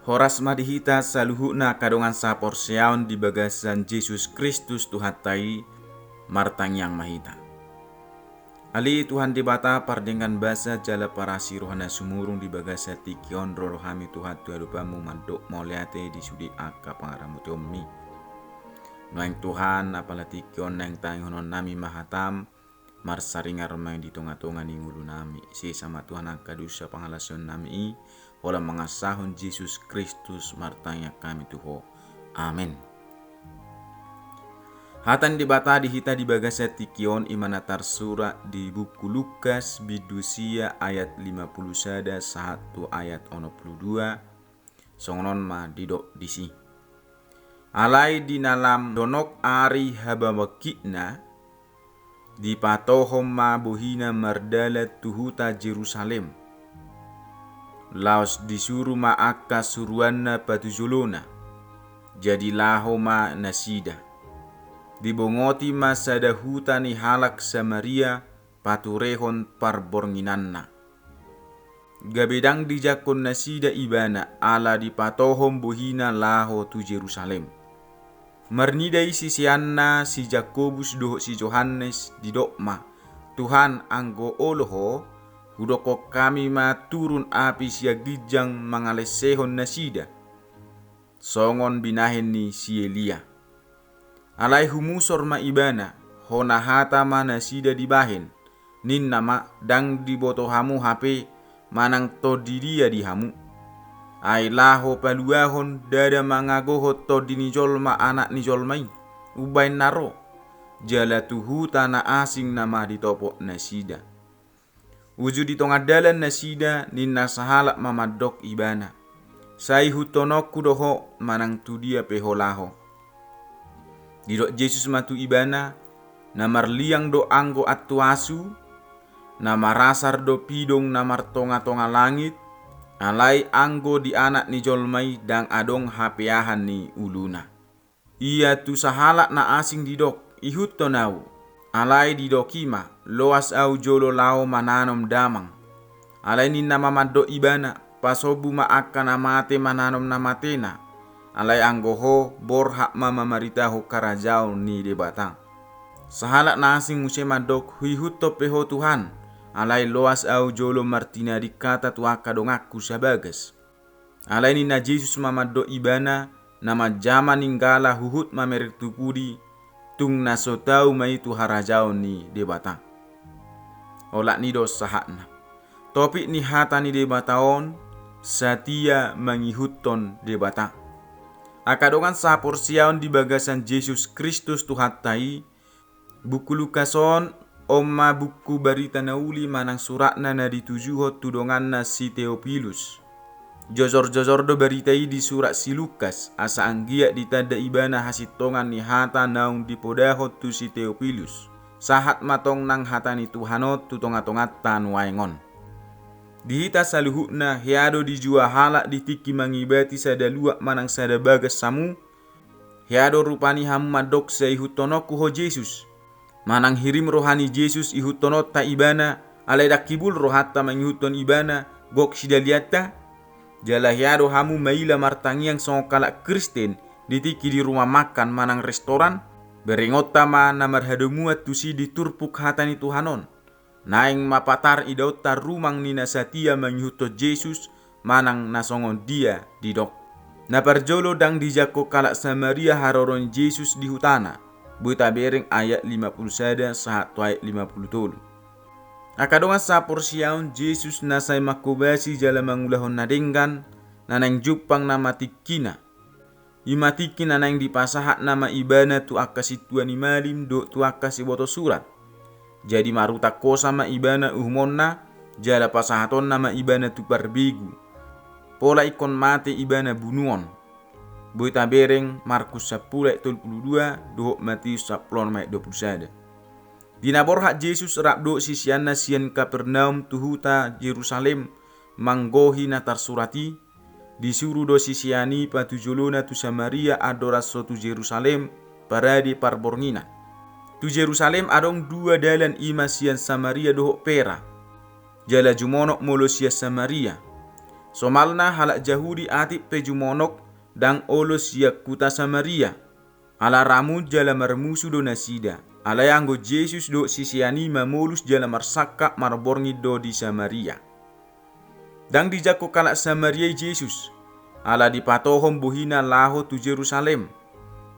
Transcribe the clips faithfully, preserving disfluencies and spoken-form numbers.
Horas ma di hita saluhutna angka dongan saporseaon di bagasan Jesus Kristus Tuhanta i, martangiang ma hita. Ale Tuhan Debata pardenggan basa jala parasi roha na sumurung, di bagasan tingki on ro do hami Tuhan tu adopanMu mandok mauliate di sude angka pangaramotionMi. Nuaeng Tuhan, apala tingki on naeng tangihononnami ma hataM, marsaringar ma i di tongatonga ni ngolunami. Sesa ma Tuhan angka dosa pangalaosionnami i, holan mangasahon Jesus Kristus martangiang hami tu Ho. Amen. Hata ni Debata di hita di bagasan tingki on i ma na tarsurat di buku Lukas bindu sia ayat lima pulu sada sahat tu ayat onom pulu dua. Songon on ma didok disi. Alai di na lam donok ari hababangkitna, dipatohom ma bohina mardalan tu huta Jerusalem. Laos disuru ma angka suruanna patujolona. Jadi laho ma nasida. Dibongoti ma sada huta ni halak Samaria paturehon parbornginanna. Gabe ndang dijangkon nasida Ibana, ala dipatohom bohina laho tu Jerusalem. Marnida i siseanna si Jakobus dohot si Johannes, didok ma, "Tuhan, anggo olo Ho, hudokkon hami ma turun api sian ginjang mangalesehon nasida, songon binahen ni si Elia." Alai humusor ma Ibana, hona hata ma nasida dibahen. Ninna ma, "Ndang diboto hamu hape manang tondi dia di hamu. Ai laho paluahon ndada mangagohon Tondi ni jolma Anak ni jolma i umbahen na ro, jala tu huta na asing nama ditopot nasida." Uju di tonga dalan nasida, ninna sahalak ma mandok Ibana, "Sai ihuthononku do Ho manang tu dia pe Ho laho." Didok Jesus ma tu ibana, "Na marliang do anggo antuasu, na marasar do pidong na martongatonga langit, alai anggo di Anak ni jolma i ndang adong hapeahan ni uluna." Ia tu sahalak na asing didok, "Ihuthon ahu." Alai didok i ma, "Loas ahu jolo laho mananom damang." Alai ninna ma mandok ibana, "Pasombu ma angka na mate mananom na matena. Alai anggo ho, borhat ma mamaritahon harajaon ni Debata." Sahalak na asing muse mandok, "Huihuthon pe Ho Tuhan, alai loas ahu jolo martinading hata tu angka donganku sabagas." Alai ninna Jesus ma mandok ibana, "Na manjama ninggala huhut mamereng tu pudi, tung na so tau ma i tu harajaon ni Debata." Olat ni i do sahatna. Topik ni hata ni Debata on, satia mangihuthon Debata. Angka dongan saporseaon di bagasan Jesus Kristus Tuhanta i, buku Lukas on, on ma buku barita na uli manang suratna na ditujuhon tu donganna si Teopilus. Jojorjojor do barita i disurat si Lukas, asa anggiat ditanda ibana hasintongan ni hata naung dipodahon tu si Teopilus. Sahat ma tong nang hata ni Tuhan on tu tongatonganta nuaeng on. Di hita saluhutna, hea do dijua halak di tingki mangibati sada luat manang sada bagas hamu, hea do rupani hamu mandok, "Sai ihuthononku Ho Jesus." Manang hirim roha ni Jesus ihuthononta ibana, alai ndang hibul rohanta mangihuthon ibana, gok sidalianta? Jala hea do hamu maila martangiang songon halak Kristen di tingki di rumah makan manang restoran? Berengonta ma na marhadomuan tusi di turpuk hata ni Tuhan on. Naeng ma patar idaonta rumang ni na satia mangihuthon Jesus, manang na songon dia didok. Na parjolo, ndang dijangkon halak Samaria haroro ni Jesus di hutana. Boi tabereng ayat lima pulu sada sahat tu ayat lima pulu tolu. Angka dongan saporseaon, Jesus na sai manghobasi jala mangulahon na denggan, na naeng jumpang nama tingkina. I ma tingki na naeng dipasahat nama ibana tu angka sintua ni malim dohot tu angka siboto surat. Jadi marutang hosa ma ibana uhumonna, jala pasahatonna ma ibana tu parbegu. Pola ingkon mate ibana bunuon. Boi tabereng Markus sampulu ayat tolu pulu dua, dohot Matius sampulu onom ayat dua pulu sada. Di na borhat Jesus rap dohot siseanna sian Kapernaum tu huta Jerusalem, manggohi na tarsurat i, disuru do sisean i patujolona tu Samaria andorang so tu Jerusalem, parade parborngina. Tu Jerusalem adong dua dalan, i ma sian Samaria dohot Pera. Jala jumonok molo sian Samaria. Somalna halak Jahudi atik pe jumonok ndang olo sian huta Samaria, ala ramun jala marmusu do nasida. Alai anggo Jesus dohot sisean i mamolus jala marsangkap marborngin do di Samaria. Ndang dijangkon halak Samaria i Jesus, ala dipatohon bohina laho tu Jerusalem.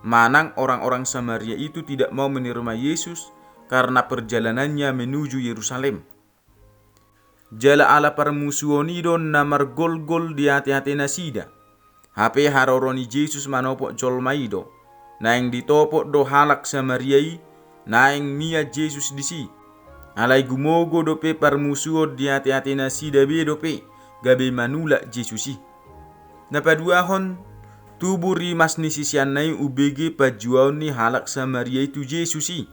Manang orang-orang Samaria itu tidak mau menerima Yesus karena perjalanannya menuju Yerusalem. Jala ala parmusuon i do na margolgol di ate-ate nasida. Hape haroro ni Jesus manopot jolma i do. Naeng ditopot do halak Samaria i, naeng mian Jesus disi. Alai gumogo dope parmusuon di ate-ate nasida be dope, gabe manulak Jesus i. Na paduahon, tubu rimas ni siseanna i umbege panjouon ni halak Samaria i tu Jesus i.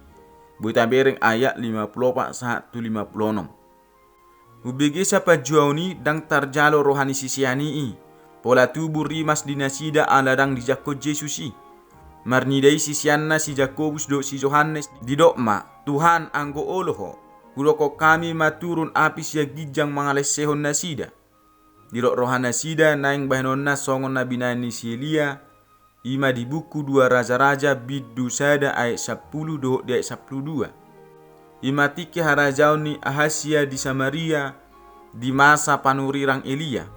Boi tabereng ayat lima pulu opat sahat tu lima pulu onom. Umbege sa panjouon i ndang tarjalo roha ni sisean i i, pola tubu rimas di nasida ala ndang dijangkon Jesus i. Marnida i siseanna si Jakobus dohot si Johannes, didok ma, "Tuhan, anggo olo Ho, hudokhon hami ma turun api sian ginjang mangalesehon nasida." Didok roha nasida naeng bahenonna songon na binahen ni si Elia, i ma di buku Dua Raja-raja bindu sada ayat sampulu dohot di ayat sampulu dua. I ma tingki harajaon ni Ahasia di Samaria di masa panurirang Elia.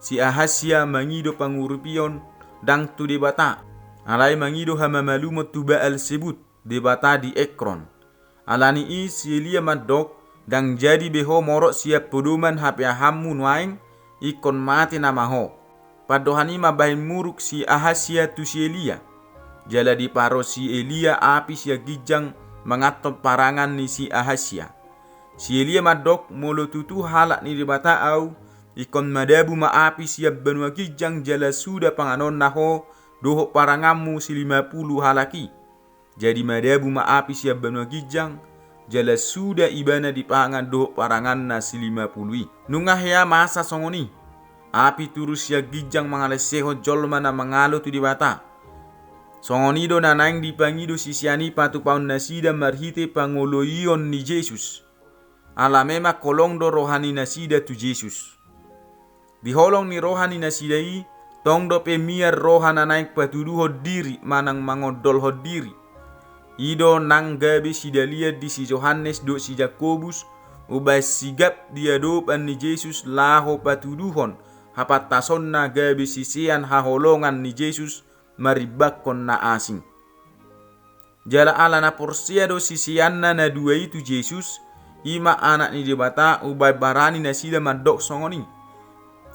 Si Ahasia mangido pangurupion ndang tu Debata, alai mangido hamamalumon tu Baal Sebut, debata di Ekron. Ala ni i si Elia mandok, "Ndang jadi be ho morot sian podoman hapeahanmu nuaeng, ingkon mate nama ho." Pandohan i mambahen muruk si Ahasia tu si Elia. Jala diparo si Elia api sian ginjang manganton parangan ni si Ahasia. Si Elia mandok, "Molo tutu halak ni Debata ahu, ingkon madabu ma api sian banua ginjang jala suda panganonna ho dohot paranganmu silima pulu halak i." Jadi madabu ma api sian banua ginjang, jala suda ibana dipangan dohot paranganna silima pulu i. Nunga hea masa songon i. Api turun sian ginjang mangalesehon jolma na mangalo tu Debata. Songon i do na naeng dipangido sisean i patupaon nasida marhite pangoloion ni Jesus. Ala memang holong do roha ni nasida tu Jesus. Di holong ni roha ni nasida i, tong dope mian roha na naeng patuduhon diri manang mangondolhon diri. I do nang gabe sidalian di si Johannes dohot si Jakobus, umbahen sigap di adopan ni Jesus laho patuduhon hapantasonna gabe sisean haholongan ni Jesus marimbakkon na asing. Jala ala na porsea do siseanna na dua i tu Jesus, i ma Anak ni Debata, umbahen barani nasida mandok songon i.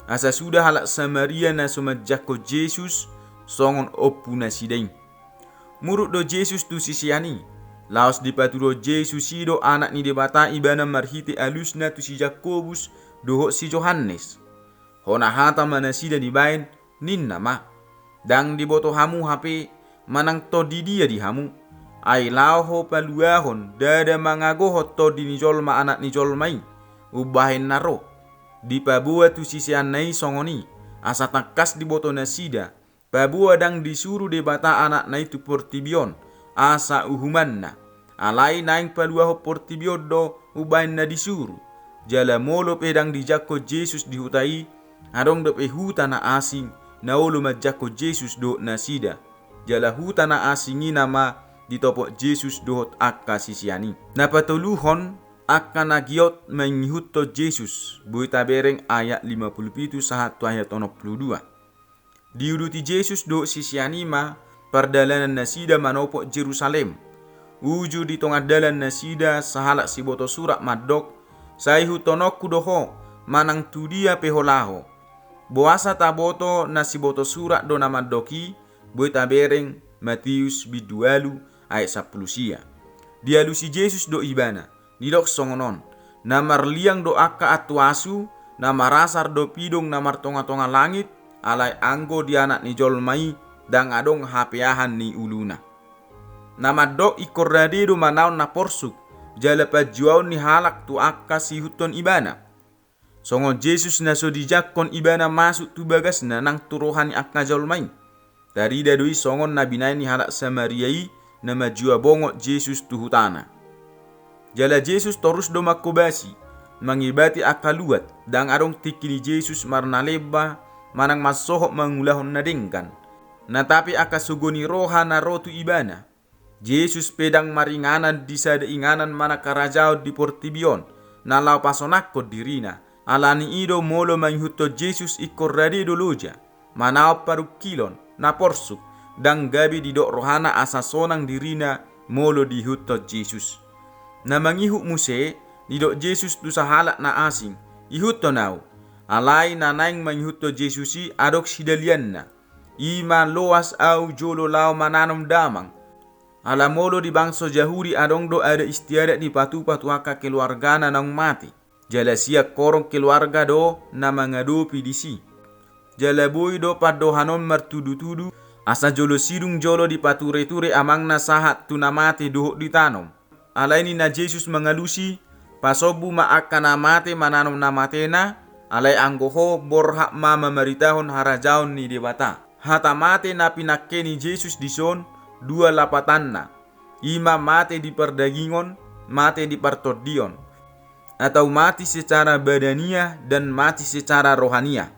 Asa suda halak Samaria na so manjangkon Jesus songon ompu nasida i. Muruk do Jesus tu sisean i. Laos dipatuduhon Jesus i do Anak ni Debata ibana marhite alusna tu si Jakobus dohot si Johannes. Hona hata ma nasida dibaen, ninna ma, "Ndang diboto hamu hape, manang tondi dia di hamu? Ai laho ho paluahon ndada mangagohon Tondi ni jolma Anak ni jolma i, umbahen na ro." Dipaboa tu siseanna i songon i, asa tangkas diboto nasida, paboa ndang disuru Debata Anakna i tu portibi on, asa uhumanna. Alai naeng paluahon portibi on do umbahen na disuru. Jala molo pe ndang dijangkon Jesus di huta i, adong dope huta na asing, na olo manjangkon Jesus dohot nasida. Jala huta na asing i nama ditopot Jesus dohot angka sisean i. Na patoluhon, angka na giot mangihuthon Jesus, boi tabereng ayat lima pulu pitu sahat tu ayat onom pulu dua. Diuduti Jesus dohot sisean i ma pardalanan nasida manopot Jerusalem. Uju di tonga dalan nasida sahalak siboto surat mandok, "Sai ihuthononku do ho, manang tu dia pe ho laho." Boasa taboto na siboto surat do na mandok i, boi tabereng Matius bindu ualu ayat sampulu sia. Dialusi Jesus do ibana. Didok songon on, na marliang do angka antuasu, na marasar do pidong na martonga-tonga langit, alai anggo di Anak ni jolma i ndang adong hapeahan ni uluna. Na mandok ingkon rade do manaon na porsuk, jala panjouaon ni halak tu angka siihuthon ibana. Songon Jesus na so dijangkon ibana masuk tu bagasna nang tu roha ni angka jolma i. Tarida do i songon na binaen ni halak Samaria i na manjua bongot Jesus tu hutana. Jala Jesus torus do manghobasi, mangibati angka luat, ndang adong tingki ni Jesus marnalemba manang mansohot mangulahon na denggan. Na tape angka sogo ni roha na ro tu ibana. Jesus pe ndang maringanan di sada inganan manang harajaon di portibi on, na laho pasonangkon dirina. Ala ni i do molo mangihuthon Jesus ingkon rade do loja, manaon parungkilon, na porsuk, ndang gabe didok rohana asa sonang dirina molo diihuthon Jesus. Na mangihut muse, didok Jesus tu sahalak na asing, ihuthon ahu. Alai na naeng mangihuthon Jesus i adong sidalianna. I ma loas ahu jolo laho mananom damang. Ala molo di bangso Jahudi adong do adat istiadat dipatupa tu angka keluargana naung mate. Jala sian horong keluarga do na mangadopi disi. Jala boi do pandohan on martudutudu, asa jolo sidung jolo dipatureture amangna sahat tu na mate dohot ditanom. Alai ninna Jesus mangalusi, pasombu ma angka na mate mananom na matena, alai anggo ho borhat ma mamaritahon harajaon ni Debata. Hata mate na pinangke ni Jesus dison, dua lapatanna. I ma mate di pardagingon, mate di partondion. Atau mati secara badania dan mati secara rohania.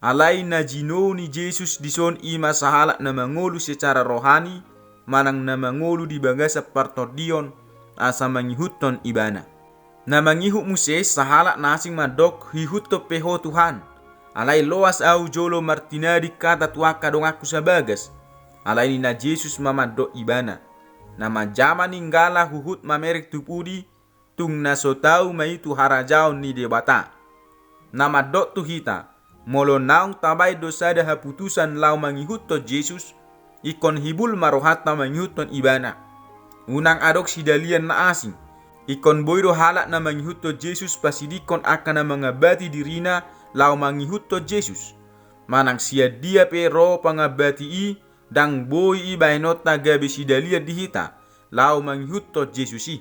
Alai na jinou ni Jesus dison i ma sahalak na mangolu secara rohani, manang na mangolu di bagasan partondion, asa mangihuthon ibana. Na mangihut muse sahalak na asing mandok, ihuthon pe ho Tuhan. Alai loas ahu jolo martinading hata tu angka donganku sabagas. Alai ninna Jesus ma mandok ibana. Na manjama ninggala huhut mamereng tu pudi, tung na so tau ma i tu harajaon ni Debata. Na mandok tu hita, molo naung tabaen do sada haputusan laho mangihuthon Jesus, ingkon hibul ma rohanta mangihuthon ibana. Unang adong sidalian na asing. Ingkon boi do halak na mangihuthon Jesus pasidingkon angka na mangambati dirina laho mangihuthon Jesus. Manang sian dia pe ro pangambati i, ndang boi i baenonta gabe sidalian di hita, laho mangihuthon Jesus i.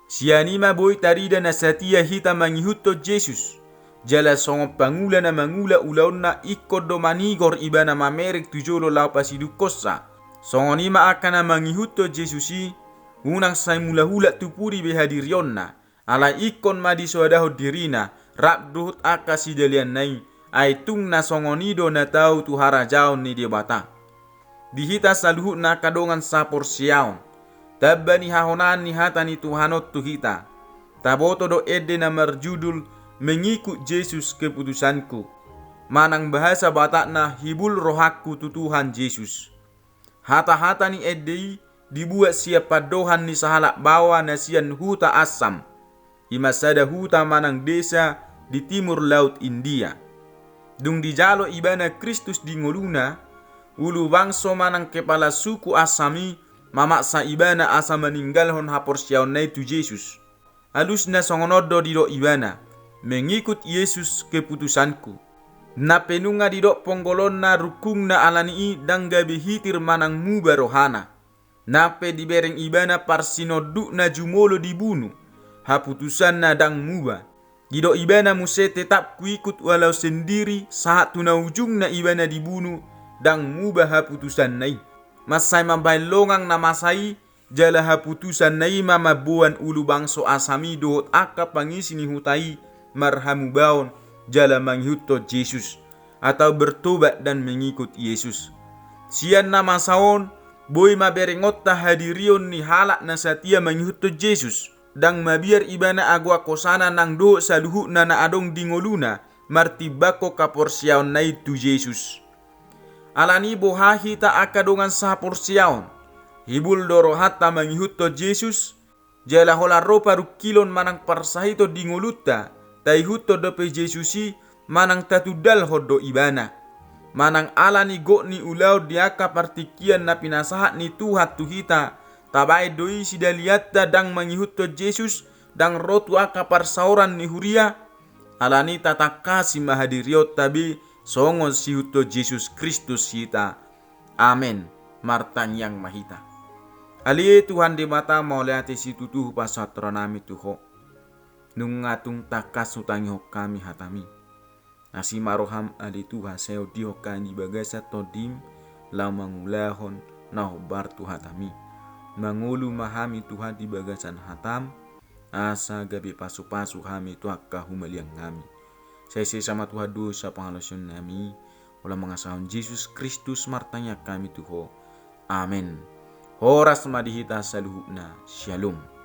Sian i ma boi tarida na satia hita mangihuthon Jesus. Jala songon pangula na mangula ulaonna ingkon do manigor ibana mamereng tu jolo laho pasidungkonsa. Songon i ma angka na mangihuthon Jesus i, unang sai mulak-ulak tu pudi be hadirionna. Alai ingkon ma disoadahon dirina, rap dohot angka sidalianna i, ai tung na songon i do na tau tu harajaon ni Debata. Di hita saluhutna angka dongan saporseaon. Tamba ni hahonaan ni hata ni Tuhan on tu hita. Taboto do ende na marjudul Mengikut Jesus Keputusanku. Manang bahasa Batakna hibul rohangku tu Tuhan Jesus. Hata-hata ni ende i dibuat sian pandohan ni sahalak baoa na sian huta Assam. I ma sada huta manang desa di timur laut India. Dung dijalo ibana Kristus di ngoluna, ulu bangso manang kepala suku Assam i mamaksa ibana asa maninggalhon haporseaonna i tu Jesus. Alusna songon on do didok ibana, mengikut Yesus keputusanku. Na pe nunga didok ponggolonna rungkungna ala ni i ndang gabe hitir manang muba rohana. Na pe dibereng ibana parsinondukna jumolo dibunu, haputusanna ndang muba. Didok ibana muse tetap kuikut walau sendiri sahat tu na ujungna ibana dibunu, ndang muba haputusanna i. Mansai mambahen longang na masa i, jala haputusanna i ma mamboan ulu bangso Assam i dohot angka pangisi ni huta i marhamubaon jala mangihuthon Jesus, atau bertobat dan mengikut Yesus. Sian na masa on, boi ma berengonta hadirion ni halak na satia mangihuthon Jesus. Ndang mabiar ibana agoan hosana nang dohot saluhutna na adong di ngoluna martimbangkon haporseaonna i tu Jesus. Ala ni i boha hita angka dongan sahaporseaon. Hibul do rohanta mangihuthon Jesus, jala holan ro parungkilon manang parsahiton di ngolunta, taihuthon dope Jesus i manang tatundalhon do ibana. Manang ala ni gok ni ulaon di angka partingkian na pinasahat ni Tuhan tu hita, tabaen do i sidalianta ndang mangihuthon Jesus, ndang ro tu angka parsaoran ni huria, ala ni i tatangkasi ma hadirionta be songon siihuthon Jesus Kristus hita. Amen. Martangiang ma hita. Ale Tuhan Debata, mauliate situtu hupasahat rohanami tu Ho. Nunga tung tangkas hutangihon hami hatami. Asi ma roham ale Tuhan, sai ondihon hami di bagasan tondim laho mangulahon na hombar tu hatami. Mangolu ma hami Tuhan di bagasan hatam, asa gabe pasupasu hami tu angka humaliang nami. Sai sesa ma Tuhan dosa pangalaosionnami. Ula mangasahon Jesus Kristus martangiang hami tu Ho. Amen. Horas ma di hita saluhutna. Syalom.